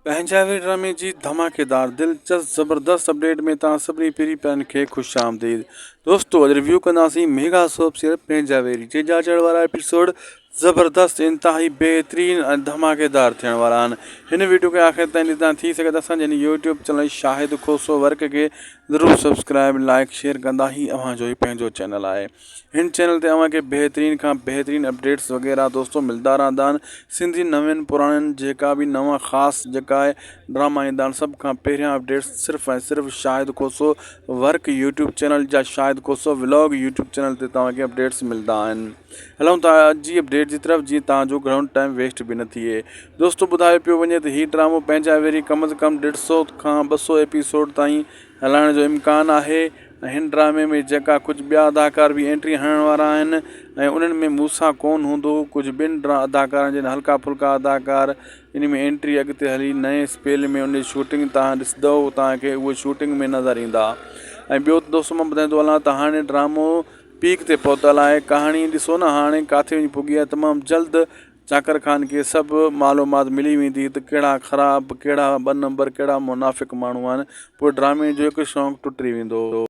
پنهنجا وير ڊرامي جي ڌماڪيدار دلچسپ زبردست اپڊيٽ ۾ توهان سڀني پرين پيارن کي خوش آمديد دوستو اڄ ريويو ڪنداسين ميگا سوپ سيريل پنهنجا ويري جنهن جا اچڻ وارا ايپيسوڊ زبردست انتهائي بهترين ۽ ڌماڪيدار ٿيڻ وارا آهن هن ويڊيو کي آخر تائين ڏسندا ٿي سگهي ته اسان جي هن YouTube channel Shahid Khoso work کي ضرور سبسڪرائب لائڪ شيئر ڪندا هي اوهان جو هي پنهنجو چينل آهي هن چينل تي اوهان کي بهترين کان بهترين اپڊيٽس وغيره دوستو ملدا رهندا آهن سنڌي نوين پراڻن جيڪا به نوان خاص جيڪا آهي ڊراما ايندا آهن سڀ کان پهريان اپڊيٽس صرف ۽ صرف Shahid Khoso work YouTube channel جا Shahid Khoso vlog YouTube channel تي توهان کي اپڊيٽس ملدا آهن هلون ٿا اڄ جي اپڊيٽ جي طرف جيئن توهان جو گهڻو ٽائيم ويسٽ به نه ٿئي دوستو ٻڌايو پيو وڃي ته هي ڊرامو پنهنجا ويري ڪم از ڪم ڏيڍ سو کان ٻه سو ايپيسوڊ تائين هلائڻ جو امڪان آهي ۽ هن ڊرامي ۾ جيڪا ڪجهه ٻيا اداڪار به انٽري هڻڻ وارا آهن ۽ انهن ۾ موسيٰ ڪون هوندو ڪجهه ٻين اداڪارن جن هلڪا ڦلڪا اداڪار ان ۾ انٽري اڳتي هلي نئين اسپيل ۾ ان جي شوٽنگ تان ڏسندو توهان کي اهي شوٽنگ ۾ نظر ايندا ۽ ٻيو ته دوستو مان ٻڌائيندو هلان ته هاڻي ڊرامو پيڪ تي پهتل آهي ڪهاڻي ڏسو نه هاڻي ڪاٿي وڃي پڳي آهي تمام جلد چاڪر خان کي سڀ معلومات ملي ويندي ته ڪهڙا خراب ڪهڙا ٻه نمبر ڪهڙا منافق ماڻهو آهن پوء ڊرامي جو هڪ شوق ٽٽي ويندو.